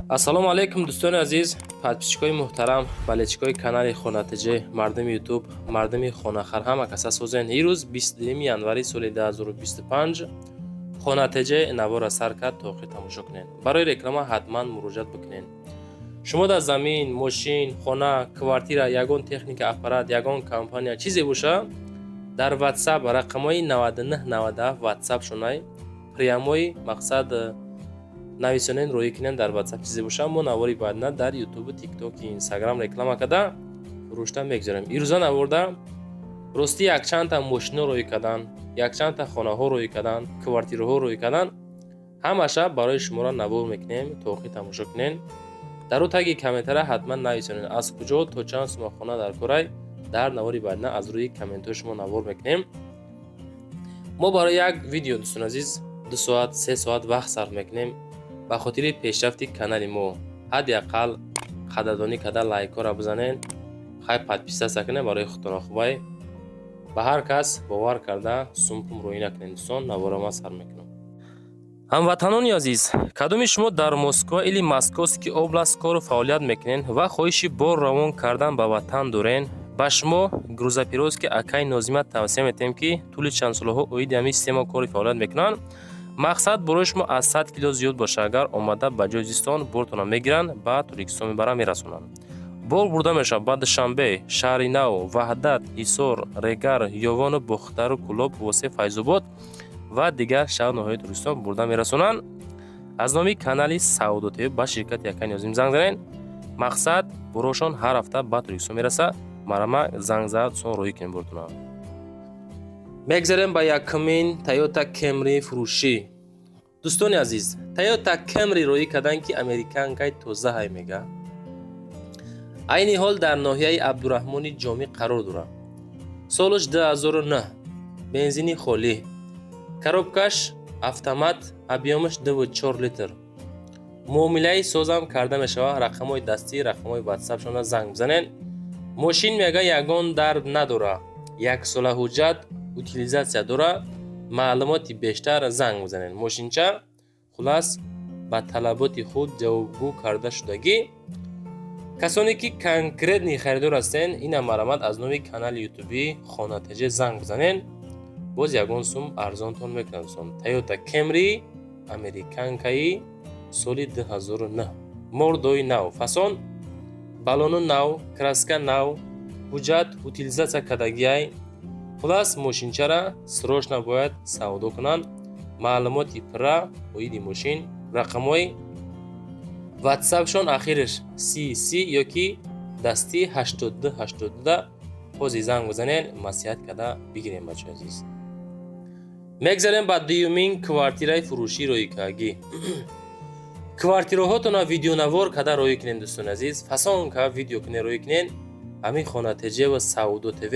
Ассалому алайкум, дӯстони азиз, подписчикои муҳтарам, болельщикои канали ХонаТЖ, мардуми Ютуб, мардуми хонахар, ҳама каса созен. Ирӯз 22 январи соли 2025 ХонаТЖ навора сар кард, то охир тамошо кунед. Барои реклама ҳатман муроҷиат бикунед. Шумо дар замин, мошин, хона, квартира, ягон техника, аппарат, ягон компания, чизе боша, дар WhatsApp рақамҳои 99 97 WhatsApp шунай прямой, мақсад, нависонен, роҳӣ кунен дар WhatsApp. Чизе боша, мо навори баъдна дар Ютубу, Тиктоки, Инстаграм реклама карда, фурӯшта мегузорем. Ирӯза наворда ростӣ якчандта мошино роҳӣ кардан, якчандта хонаҳо роҳӣ кардан, квартираҳо роҳӣ кардан, ҳамаша барои шуморо навор мекунем, то охир тамошо кунен. Дар ӯ таги комментара ҳатман нависонед, аз куҷо, то чанд сума хона дар корай. Дар навори баъдна аз рӯи комментҳои шумо навор мекунем. Мо барои як видео, дӯстони азиз, 2 соат, 3 соат вақт сарф мекунем. Ба хотири пешрафти канали мо ҳадди ақал қадрдонӣ карда, лайкҳоро бизанед, хай, подписаться кунед, барои худтона хубай. Ба ҳар кас бовар карда сумпум рӯӣ накунед. Дӯстон, навора ман сар мекунам. Ҳамватанони азиз, кадоми шумо дар Москва или Московский область кору фаъолият мекунед ва хоҳиши бор равон кардан ба ватан дорен, ба шумо грузоперевозки акай Нозима тавсия метиҳем, ки тӯли чанд солаҳо оиди ҳамин система кори фаъолият мекунанд. Мақсад, борои шумо аз 100 кило зиёд боша, агар омада ба ҷои зистон бортона мегиранд, ба Тоҷикистон мебаранд, мерасонанд. Бор бурда мешавад ба Душанбе, Шаҳри Нав, Ваҳдат, Ҳисор, Регар, Ёвону Бохтару, Кӯлоб, Восе, Файзобод ва дигар шаҳру ноҳияи Тоҷикистон бурда мерасонанд. Аз номи канали Савдо ТВ ба ширкати акай Нозим занг занед. Мақсад, борошон ҳар ҳафта ба Тоҷикистон мерасад. Марама, занг зад, сон роҳӣ кунем бортона. Мегзарем ба якумин Тойота Кемри фурӯшӣ. Дӯстони азиз, Тойота Кемри роҳӣ кардан, ки американкаи тозаҳай, мега. Айни ҳол дар ноҳияи Абдураҳмони Ҷомӣ қарор дорад. Солаш 2009, бензини холӣ, коробкаш автомат, объёмаш 2,4 литр. Муомилаи созам карда мешавад. Рақамҳои дастӣ, рақамҳои ватсапшона занг бизанед. Мошин, мега, ягон дард надорад, яксола ҳуҷҷат, утилизация дорад. Маълумоти бештар занг бизанед. Мошинча, хулас, ба талаботи худ ҷавобгӯ карда шудагӣ. Касоне ки конкретный харидор ҳастен, ина, марамат, аз номи канали ютубӣ Хона ТЖ занг бизанед, боз ягон сум арзонтон мекунад. Дӯстон, Тойота Кемри американкаи соли 2009, мордои нав, фасон, балону нав, краска нав, ҳуҷҷат утилизация кардагиай. Хулас, мошинчара срочно бояд савдо кунанд. Маълумоти пурра оиди мошин, рақамҳои ватсапшон ахираш 30 30 ёки дастӣ 82 82. Ҳозир занг бизанед, маслиҳат карда бигирем. Бачаи азиз, мегзарем ба дуюмин квартираи фурӯшии роҳикагӣ. Квартираҳотона видеонавор карда роҳӣ кунед. Дӯстони азиз, фасон ка видео кунед, роҳӣ кунед. Ҳамин Хона ТЖ ва Савдо ТВ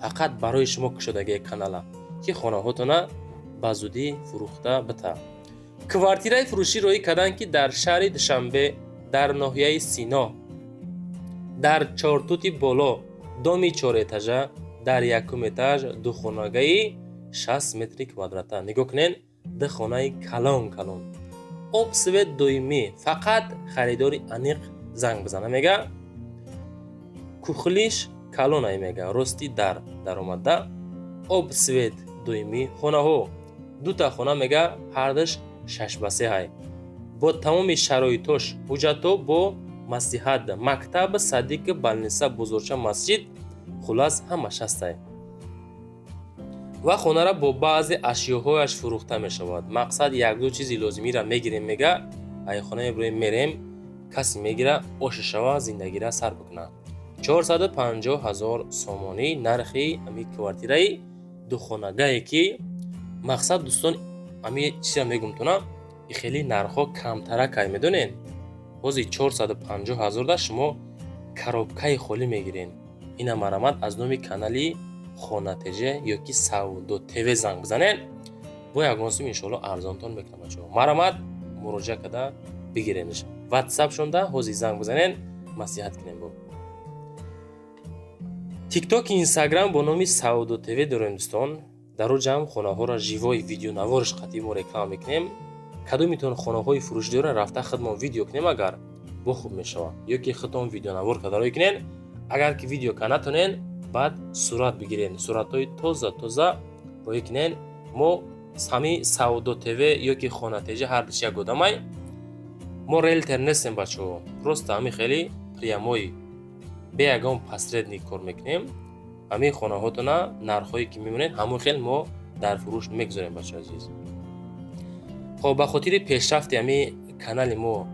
фақат барои шумо кушодагии канала, ки хонаҳотона ба зудӣ фурӯхта бита. Квартираи фурӯшӣ роҳӣ карданд, ки дар шаҳри Душанбе, дар ноҳияи Сино, дар Чортути Боло, доми чорэтажа, дар якум этаж, духонагаи 60 метри квадрата. Нигоҳ кунед, ду хонаи калон калон, об, свет доимӣ. Фақат харидори аниқ занг бизана. Мега, кухлиш калонай, мега, рости дар даромада, об, свет доимӣ. Хонаҳо дута хона, мега, ҳардаш 6 ба 3 ҳай, бо тамоми шароитош, ҳуҷҷатҳо бо маслиҳат, мактаб, садик, больница, бозорча, масҷид, хулас, ҳамаш ҳастай. Ва хонара бо баъзе ашёҳояш фурӯхта мешавад. Мақсад, якду чизи лозимиро мегирем, мега, ай хона мебироем, мерем, касе мегира, оша шава, зиндагира сар бикунад. 450 ҳазор сомонӣ нархи ами квартираи духонагае, ки мақсад, дӯстон, ами чиза мегумтона, и хеле нархҳо камтаракай, медонед. Ҳозир 450 ҳазорда шумо коробкаи холӣ мегирен. Ина, марамат, аз номи канали Хона ТЖ ёки Савдо ТВ занг бизанед, бо ягон сум иншоалло арзонтон мекунам. Бачаҳо, марамат, муроҷиат карда бигиренш. Ватсапшонда ҳозир занг бизанед, маслиҳат кунем. Бо Тиктоки, Инстаграм бо номи Савдо ТВ дорем, дӯстон. Дар он ҷамъ хонаҳоро живой видеонаворш қатъи мо реклама мекунем. Кадомитон хонаҳои фурӯшӣ дорен, рафта худмон видео кунем, агар бо хуб мешавад. Ё ки худтон видеонавор карда рӯй кунен. Агар ки видео ка натонен, баъд сурат бигирен, суратҳои тоза тоза рӯй кунен. Мо ҳами Савдо ТВ ё ки Хона ТЖ, ҳар диш як одамай. Мо риэлтор нестем, бачаҳо, просто ҳами хеле прямой, бе ягон посредник кор мекунем. Ҳамин хонаҳотона нархҳое ки мемонед, ҳамон хел мо дар фурӯш мегузорем, бачаҳо азиз. Хоб, ба хотири пешрафти ҳамин канали мо,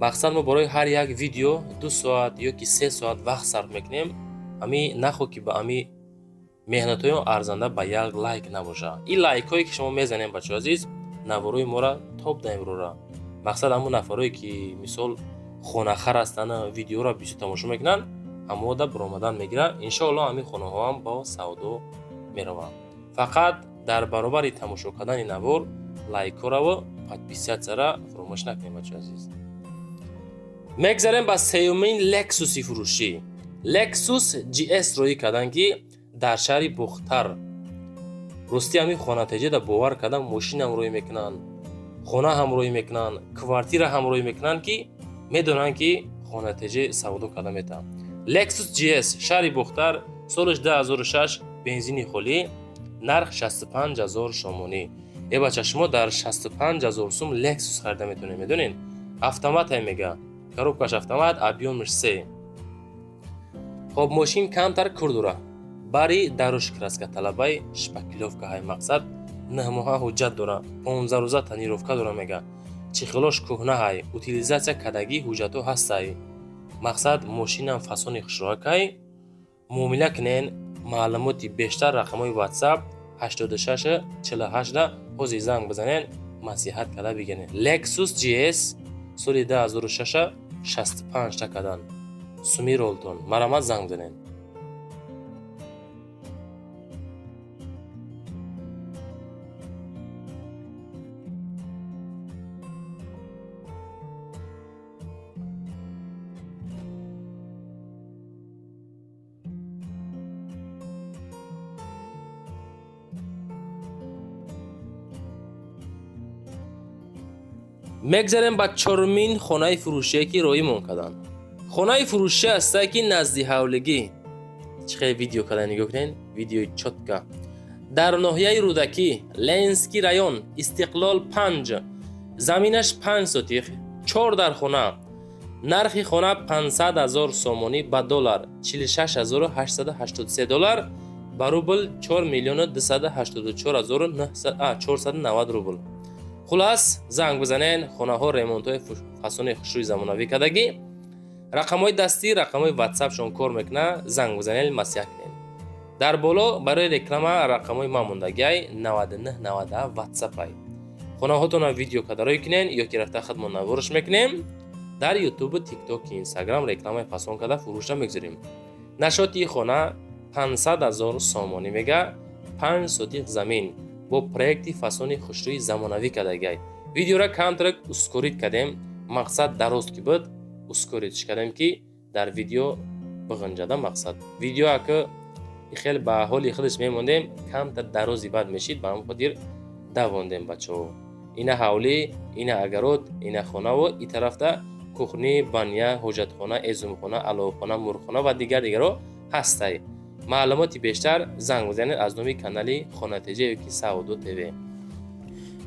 мақсад, мо барои ҳар як видео 2 соат ё ки 3 соат вақт сарф мекунем. Ҳами нахо ки ба ҳами меҳнатҳои арзанда ба як лайк набошад. Ин лайкҳое ки шумо мезанем, бачаҳо азиз, наворои моро топ даимрора. Мақсад, ҳамон нафарое ки, мисол, хонахар ҳастанд, видеоро бисёр тамошо мекунанд, ҳамода баромадан мегирад. Иншоалло, ҳамин хонаҳоам бо савдо мераванд. Фақат дар баробари тамошо кардани навор лайкҳораву подписаться-ра фаромӯш накунем, бачаҳо азиз. Мегзарем ба сеюмин Лексуси фурӯшӣ. Lexus GS роӣ карданд, ки дар шаҳри Бохтар. Ростӣ, ҳамин хонатеҷада бовар кардам, мошинам рӯй мекунанд, хона ҳам рӯй мекунанд, квартира ҳам рӯй мекунанд, ки медонанд, ки хонатеҷе савдо карда метавонад. Lexus GS, шаҳри Бохтар, солаш 2006, бензини холӣ, нарх 65 0 сомонӣ. Э бача, шумо дар 65 0 сум Lexus харида метавонед, медонед? Автоматай мега, коробкаш автомат, объёмаш се. Хоб, мошин камтар кур дора, бари даруш краска талабай, шпаклёвка ҳай. Мақсад, 9 моҳа ҳуҷҷат дора, 15 рӯза тонировка дора мега. Чехолош кӯҳна ҳай, утилизация кардагӣ, ҳуҷҷатҳо ҳастай. Мақсад, мошинам фасони хушроакай. Муомила кунен. Маълумоти бештар рақамҳои WhatsApp 86 48 ҳозир занг бизанен, маслиҳат карда бигирен. Lexus GS соли 2006, 65 та кардан суми ролтон. Марамат, занг бизанен. Мегзарем ба чорумин хонаи фурӯшие, ки роимон карданд. Хонаи фурӯшӣ ҳастае, ки назди ҳавлигӣ. Чӣ хеле видео карда, нигоҳ кунед, видеои чётко. Дар ноҳияи Рӯдакӣ, Ленинский район, Истиқлол 5, заминаш 5 сотих, чор дар хона. Нархи хона 500 ҳазор сомонӣ, ба доллар 46 883 доллар, ба рубл 4 миллиону 284 490 рубл. Хулас, занг бизанен. Хонаҳо ремонтҳои фасони хушрӯи замонавӣ кардагӣ. Рақамҳои дастӣ, рақамҳои ватсапшон кор мекунад. Занг бизанед, маслиҳат кунед. Дар боло барои реклама рақамҳои ман мондагиай, 99 97 ватсапай. Хонаҳотонро видео карда рӯй кунен ё ки рафта худмон наворш мекунем. Дар ютубу, Тиктоки, Инстаграм рекламаи фасон карда фурӯшда мегузорем. Нашоти хона 500 ҳазор сомонӣ мега, 5 сотих замин бо проекти фасони хушрӯи замонавӣ кардагиай. Видеора камтарак ускорить кардем, мақсад, дароз ки буд, ускорить ш кардем, ки дар видео биғинҷада. Мақсад, видео ака хеле ба ҳоли худаш мемондем, камтар дарози бад мешид, ба ҳамин хотир давондем, бачаҳо. Ина ҳавлӣ, ина огород, ина хонаву и тарафта кухня, баня, ҳоҷатхона, эзумхона, аловхона, мурғхона ва дигар дигарро ҳастай. Маълумоти бештар занг бизанед аз номи канали Хонатеҷа ёки Савдо ТВ.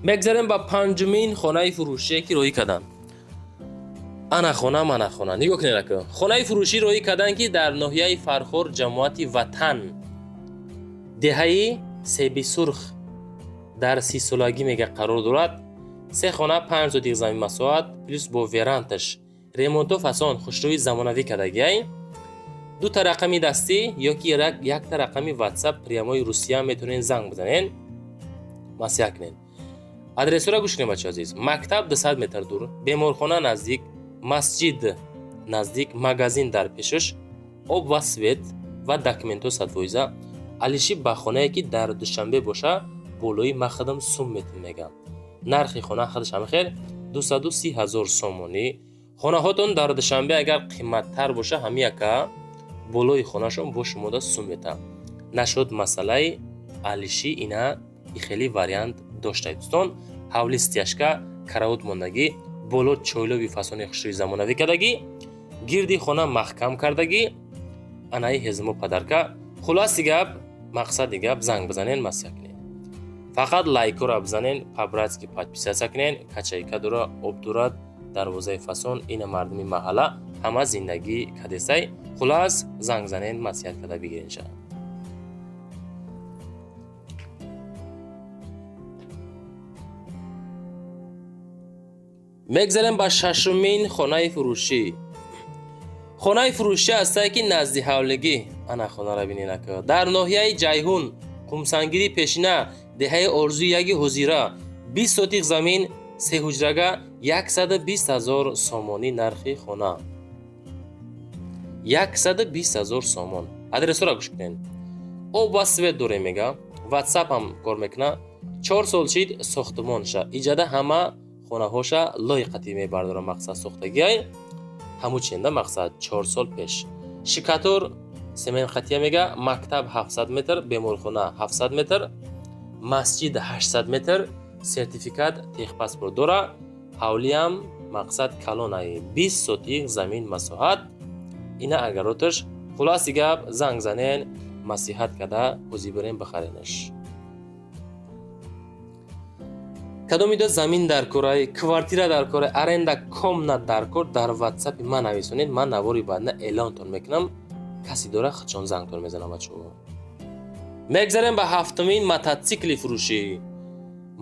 Мегзарем ба панҷумин хонаи фурӯшие, ки роҳӣ карданд. Ана хона, мана хона, нигоҳ кунед ака. Хонаи фурӯшӣ роҳӣ карданд, ки дар ноҳияи Фархор, ҷамоати Ватан, деҳаи Себисурх, дар сисолагӣ мега қарор дорад. Се хона, 5 сотих замин масоҳат, плюс бо верандаш, ремонто фасон хушрӯи замонавӣ кардагиай. Дута рақами дастӣ ё ки якта рақами WhatsApp прямой Русия, метавонед занг бизанед, маслиҳат кунед. Адресҳоро гӯш кунед, бачаҳо азиз: мактаб 200 метр дур, беморхона наздик, масҷид наздик, магазин дар пешаш, об ва свет ва документҳо 100%. Алиши ба хонае, ки дар Душанбе боша, болои махадам сум метин мегам. Нархи хона худаш ҳамихел 230 ҳазор сомонӣ. Хонаҳотон дар Душанбе агар қиматтар боша, ҳами яка болои хонашон бо шумода сум метаҳам. Нашуд масъалаи алиши, ина и хеле вариант доштаед, дӯстон. Ҳавли стяжка, караут мондагӣ, боло чойлови фасони хушрӯи замонавӣ кардагӣ, гирди хона маҳкам кардагӣ, анаи ҳезумо падарка. Хулоси гап, мақсади гап, занг бизанен, маслиҳат кунед. Фақат лайкора бизанен, по-братски подписаться кунен, качайка дора, об дорад, дарвозаи фасон, ина мардуми маҳалла ҳама зиндагӣ кадесай. Хулас, занг занен, маслиҳат карда бигирен ша. Мегзарем ба шашумин хонаи фурӯшӣ. Хонаи фурӯшӣ ҳастае, ки назди ҳавлигӣ. Ана хонара бинен, ака. Дар ноҳияи Ҷайҳун, Қумсангири пешина, деҳаи Орзуи яги ҳозира, 20 сотиқ замин, се ҳуҷрага, 120 000 сомонӣ нархи хона. 120 000 сомон. Адресҳоро гӯш кунед. Об ва свет дорем, мега. WhatsApp ҳам кор мекуна. 4 сол шид сохтмонша. Иҷада ҳама хонаҳоша лойқатӣ мебардора, мақсад сохтагиай. Ҳаму ченда мақсад 4 сол пеш. Штукатур семент қатия, мега, мактаб 700 метр, беморхона 700 метр, масҷид 800 метр, сертификат, техпаспорт дора. Ҳавлиам мақсад калонаи, 20 сотиқ замин масоҳат. Ина агароташ. Хулоси гап, занг занен, маслиҳат карда ҳозир бирем бихаренаш. Кадомида замин дар корай, квартира дар корай, аренда комнат дар кор, дар ватсапи ман нависонед, ман навори баъдна эълонтон мекунам. Касе дора, худшон зангтон мезанам, бачаҳо. Мегзарем ба ҳафтумин мототсикли фурӯшӣ.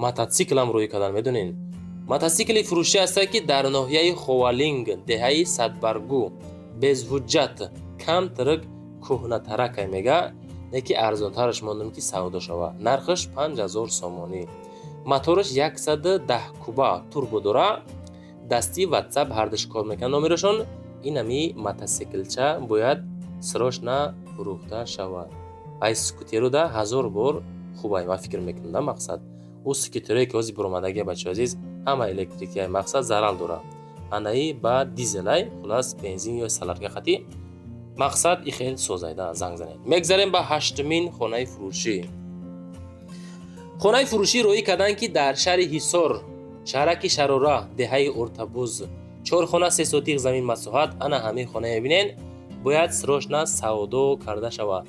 Мототсиклам рӯй кардан, медонед. Мототсикли фурӯшӣ ҳастае, ки дар ноҳияи Ховалинг, деҳаи Садбаргу, безҳуҷҷат, камтарак кӯҳнатаракай, мега, не ки арзонтараш мондам, ки савдо шава. Нархаш 5000 сомонӣ. Мотораш 110 куба, турбо дора, дасти, ватсап ҳардуш кор мекунад номерошон. Инами мотоциклча бояд срочно фурӯхта шавад. Ай скутеруда ҳазор бор хубай, ман фикр мекунам, да, мақсад. Ӯ скутерое, ки ҳозир буромадагия, бачаҳои азиз, ҳама электрикия, мақсад зарал дора. Анаи ба дизелай, хулас бензин ё солярка қатӣ, мақсад и хел созайда, занг занед. Мегзарем ба ҳаштумин хонаи фурӯшӣ. Хонаи фурӯшӣ роӣ карданд, ки дар шаҳри Ҳисор, шаҳраки Шарора, деҳаи Ортабуз, чор хона, се сотиқ замин масоҳат. Ана ҳамин хона мебинен, бояд срочно савдо карда шавад.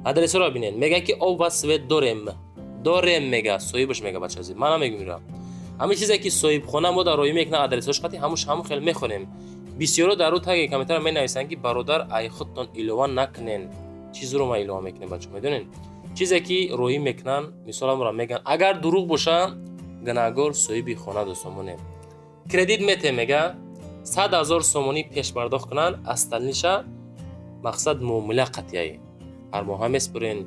Адресҳоро бинен. Мега, ки об ва свет дорем, дорем, мега соҳибаш, мега, бачаҳои азиз, ман намегум ира. Ҳамин чизе, ки соҳибхона мо дар роӣ мекунад, адресҳош қати ҳамуш ҳамун хел мехонем. Бисёро дар рӯ таги комментария менависанд, ки бародар, ай худтон илова накунен. Чизро ма илова мекунем, бачаҳо, медонед? Чизе ки роӣ мекунанд, мисол ҳамро мегӯянд. Агар дурӯғ боша, гунаҳгор соҳиби хона, дӯстонмонем. Кредит метем, мега, 100 000 сомонӣ пешпардохт кунанд, остальныйша мақсад муомила қатъияй, ҳар моҳа меспурен.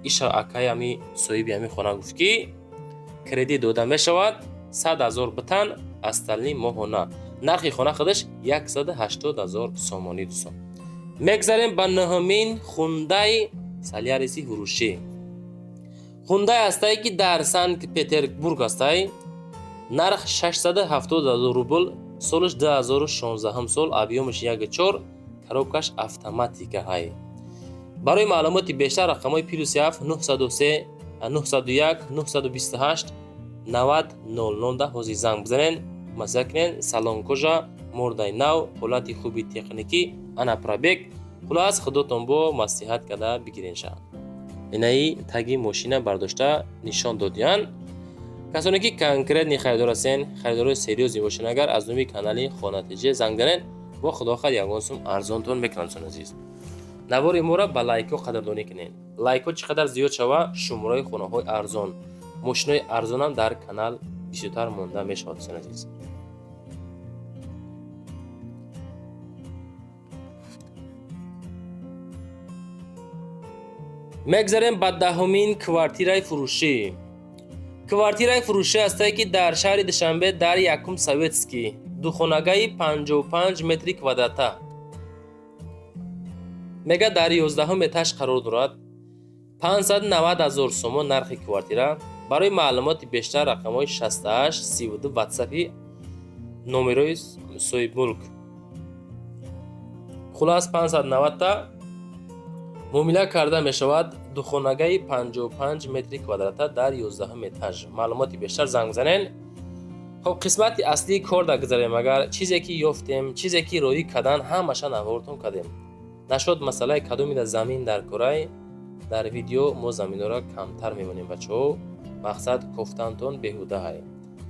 Иша акай ами соҳиби ҳами хона гуфт, ки кредит дода мешавад, 100 000 битан, остальный моҳона. Нархи хона худаш 180 000 сомонӣ, дӯстон. Мегзарем ба нӯҳумин хундай Соляриси фурӯшӣ. Хундай ҳастае, ки дар Санкт Петербург ҳастай, нарх 670 000 рубл, солаш 2016 сол, объёмаш 1,4, коробкаш автоматика ҳай. Барои маълумоти бештар рақамҳои +7 903 901 928 90 00 да ҳозир занг бизанен, маслиҳат кунен. Салон кожа, мордаи нав, ҳолати хуби техникӣ, ана пробег. Хулас, худотон бо маслиҳат карда бигирен ша. Инаи таги мошина бардошта нишон додиянд. Касоне ки конкретный харидор ҳастен, харидорои серьёзный бошен, агар аз номи канали Хонатиҷе занг занед, бо худохоҳад ягон сум арзонтон мекунанд. Дӯстони азиз, навори моро ба лайкҳо қадрдонӣ кунед. Лайкҳо чӣ қадар зиёд шава, шумораи хонаҳои арзон, мошинои арзонам дар канал бисёртар монда мешавад, дӯстони азиз. Мегзарем ба даҳумин квартираи фурӯшӣ. Квартираи фурӯшӣ ҳастае, ки дар шаҳри Душанбе, дар якум Советский, духонагаи 55 метри квадрата, мега, дар 11-ум этаж қарор дорад, 590 000 сомон нархи квартира. Барои маълумоти бештар рақамҳои 68 32 ватсапи номерои соҳибмулк. Хулас, 590 та муомила карда мешавад. Духонагаи 55 метри квадрата дар 11-ум этаж. Маълумоти бештар занг занен. Хоб, қисмати аслии кор дагузарем. Агар чизе ки ёфтем, чизе ки роӣ кардан, ҳамаша навортон кардем. Нашод масъалаи кадомида замин дар корай, дар видео мо заминҳоро камтар мемонем, бачаҳо. Мақсад кофтантон беҳудаҳай.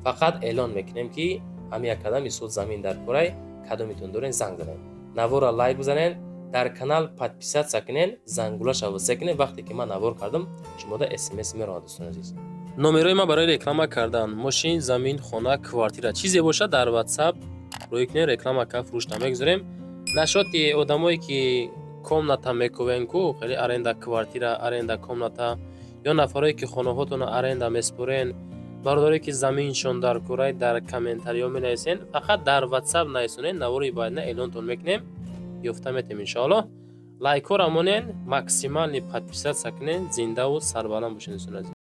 Фақат эълон мекунем, ки ҳами як кадам мисол замин дар корай, кадомитон дорен, занг занен, навора лайк бизанен, дар канал подписаться кунен, зангулаша васа кунен. Вақте ки ман навор кардам, шумода СМС меравад. Дӯстони азиз, номерои ман барои реклама кардан мошин, замин, хона, квартира, чизе бошад, дар WhatsApp рӯй кунен. Реклама ка фурӯш намегузорем. Нашоти одамое ки комната мековен ку, хеле аренда квартира, аренда комната, ё нафарое ки хонаҳотонро аренда меспорен, бародарое ки заминшон дар курай, дар комментариҳо менависен. Фақат дар WhatsApp нависонен, навори баъдна эълонтон мекунем, ёфта метем, иншоаллоҳ. Лайкҳоро монен, максимальный подписаться кунен. Зиндаву сарбаланд бошед, дӯстони азиз.